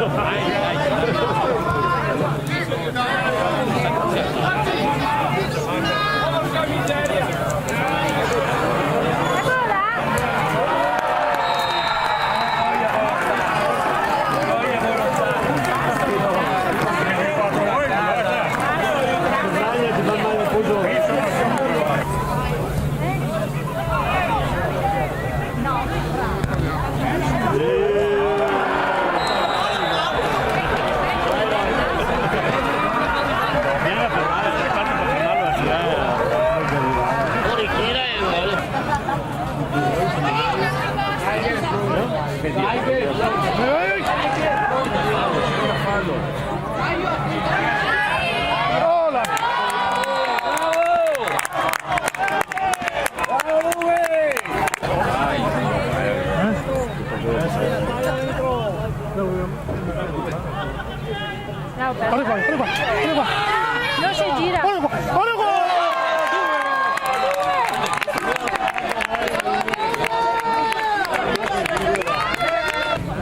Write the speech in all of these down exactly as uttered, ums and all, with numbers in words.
Bravo, Paolo. Guarda qua, guarda qua, guarda qua. No se gira. Guarda qua, guarda qua.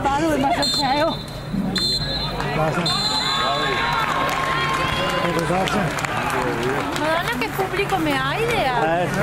Paolo, ma che c'è? Basta. Madonna, che pubblico, me hai idea? Eh, sì.